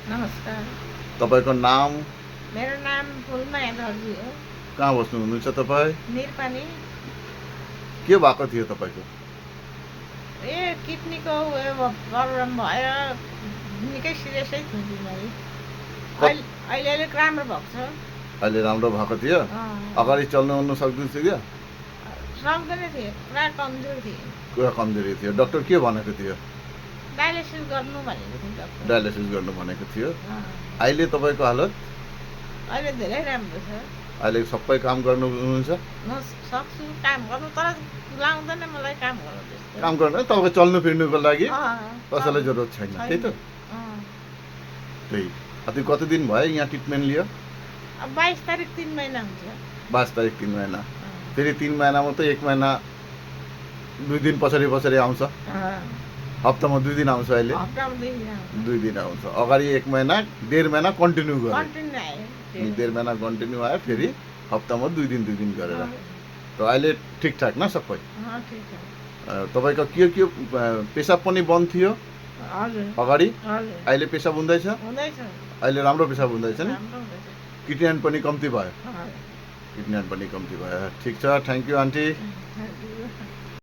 नमस्कार। तपाईँको नाम? मेरो नाम फुलमाया दर्जी हो। कहाँ बस्नु हुनुहुन्छ तपाईँ? निरपानी। के भएको थियो तपाईँको? किडनीको प्रब्लम भएर निकै सिरियसै थियो बिमारी। अहिले अलिक राम्रो भएको छ। अहिले राम्रो भएको थियो? अगाडि चल्नु सक्दैथ्यो क्या? सक्दैन थियो, पुरा कमजोर थियो। पुरा कमजोरी थियो। डक्टर के भनेको थियो? डायलिसिस गर्नु भनेको थियो डक्टर। डायलिसिस गर्नु भनेको थियो। अहिले तपाईँको हालत? अहिले धेरै राम्रो छ। अहिले सबै काम गर्नुहुन्छ? म सक्छु काम गर्नु, तर लाउँदैन मलाई काम गर्नु त्यस्तो। काम गर्नु तपाईँ चल्नु फिर्नुको लागि कसैलाई जरुरत छैन, त्यही त? त्यही। अनि कति दिन भयो यहाँ ट्रिटमेन्ट लियो? अब 22 तारिक 3 महिना हुन्छ। 22 तारिक 3 महिना। फेरि 3 महिनामा त 1 महिना 2 दिन पछाडि आउँछ। हप्तामा 2 दिन आउँछ अहिले? हप्तामा 2 दिन आउँछ। अगाडि 1 महिना 1.5 महिना कन्टिन्यू गर्यो। कन्टिन्यू आयो। 1.5 महिना कन्टिन्यू आयो, फेरि हप्तामा 2 दिन गरेर। त अहिले ठिकठाक न सबै? ठिक छ। तपाईँको के पेसाब पनि बन्द थियो अगाडि? अहिले पेसाब हुँदैछ? अहिले राम्रो पेसाब हुँदैछ नि? किडनी पनि कम्ती भयो? किडनी पनि कम्ती भयो। ठिक छ, थ्याङ्क यू आन्टी।